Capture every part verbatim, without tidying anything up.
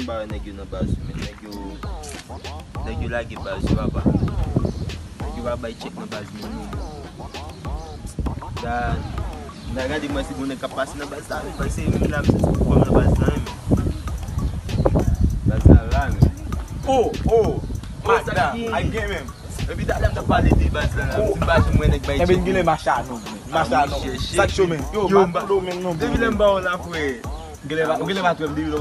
Ba nèg yo nan baz yo, men nèg yo, nèg yo lage baz yo apa. Nèg yo pa bay tchèk nan baz mwen non. Da, m ta gade mwen si gon nèg k ap pase nan baz la, men se menm la m santi m kòm nan baz la, men baz la la, men. Oh, oh, Magda, ay gen menm. Epi talè m t ap pale de baz la, la, m di m pa janm wè nèg bay tchèk. Ebyen, gile macha non, macha non. Sa k cho men? Yo, m pa konnen w menm non. Depi lè m ba w la, frè. Gile pa, gile pa twè m, depi lè w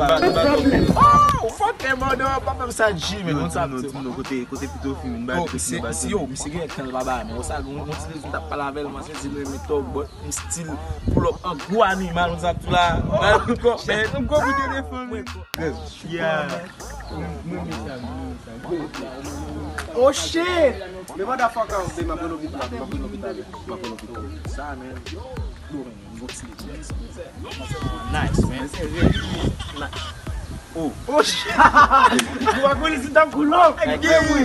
pa. Oh, fuck, mòdo, pa fè m sa, G, men konn sa. Non, non, kote, kote pito fi, m ba. Oh, si, si, yo, misye gen kè l pa ba, men, ou sa, yon, yon ti lezi m t ap pale avè l, m santi l renmen tòg, but m still pull up an gwo animal, ou sa, tou la. Gade, m konprann, m konprann telefòn. Yeah. Oh shit! Men motherfucker, m ap pran lopital, m ap pran lopital, m ap pran lopital. Sa, men. Nice, man. Oh. Oh shit! Ou pa konnen si t ap kou lò. Wi.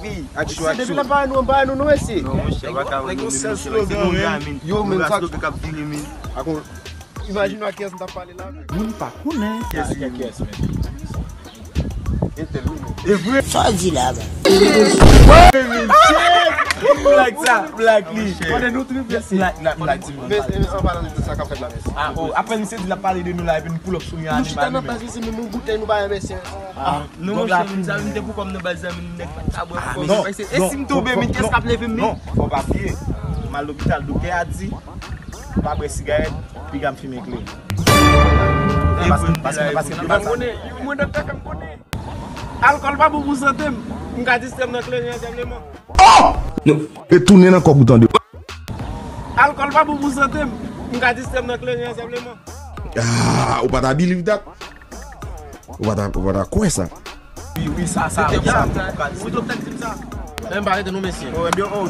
Wi, aksyon, aksyon. Depi la pa nou, pa nou, nou esi. Non, monchè, pa ka wè nou, monchè, se nou la, men. Yo, men sa k ap vini, men. Imajine a kiyès m t ap pale la. Moun pa konnen. Kiyès, kiyès, kiyès, men. E vre. Sa w di la, ba? Blag sa, blag li. Konnen nou tripe se. Blag, blag, blag. Mesi, mesi, an palan de sa k ap fèt la, mesi. Ah, oh, apre misye di l ap pale de nou la, epi nou pull up sou li an animal. Nou chita nan baz, mesi, men yon boutèy nou bay, mesi. Ah, non, monchè, men sa, men te pou kòm nan baz la, men nèg pa ta bwè fò. E si m tonbe, men kiyès k ap leve m, men? Non, fò pa bliye. M al lopital, doktè a di, pa bwè sigarèt, piga m fimen kleren. Paske, paske, paske, paske. Mwen doktè fè m konnen. Alkòl pa bon pou sante m. M ka distrè m nan kleren an senpleman. Oh! Retounen nan kòb ou tande. Alkòl pa bon pou sante m. M ka distrè m nan kleren an senpleman. Ah, ou pa ta believe that? Ou pa ta, ou pa ta kwè sa? Wi, wi, sa, sa, wi, sa. Wi, doktè di m sa. Men m pa rete non, mesye. Oh, ebyen, oh,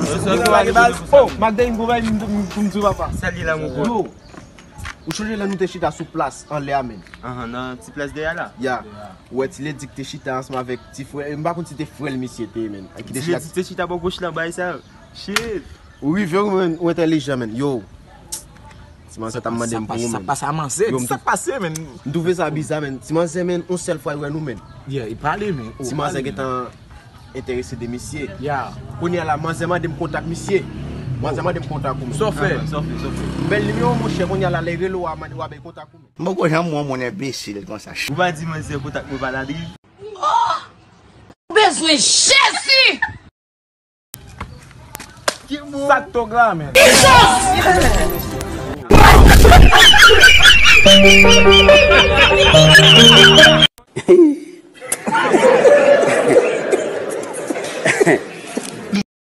oh, Magdalene, pou m di papa. Salye la, mon gars. Yo. Ou chonje lè nou te chita sou plas anlè a, men? Ahan, nan ti plas dèyè la? Ya. Ou wè ti Ledi ki te chita ansanm avèk ti frè, m pa konn si te frè l misye te ye, men. Ki te chita. Ti Ledi te chita bò goch lan bay sa. Shit. Ou rive, ou, men, ou entèlijan, men. Yo. Ti manzè t ap mande m pou ou, men. Sa pase, manzè. Yo, m sa pase, men. M twouve sa biza, men. Ti manzè, men, yon sèl fwa l wè nou, men. Yeah, li pale, men. Ti manzè gentan enterese de misye. Ya. Kounye a la, manzè mande m kontak misye. Manzè mande m kontak ou, men. Sa w fè? Sa w fè, sa w fè? M ba l nimewo, monchè, kounye a la, lè l rele w a, mande w a bay kontak ou, men. M poko janm wè yon moun enbesil konsa. Ou pa di manzè kontak mwen pa la drive? Oh! Ou bezwen Jezi! Sa k tòg la, men?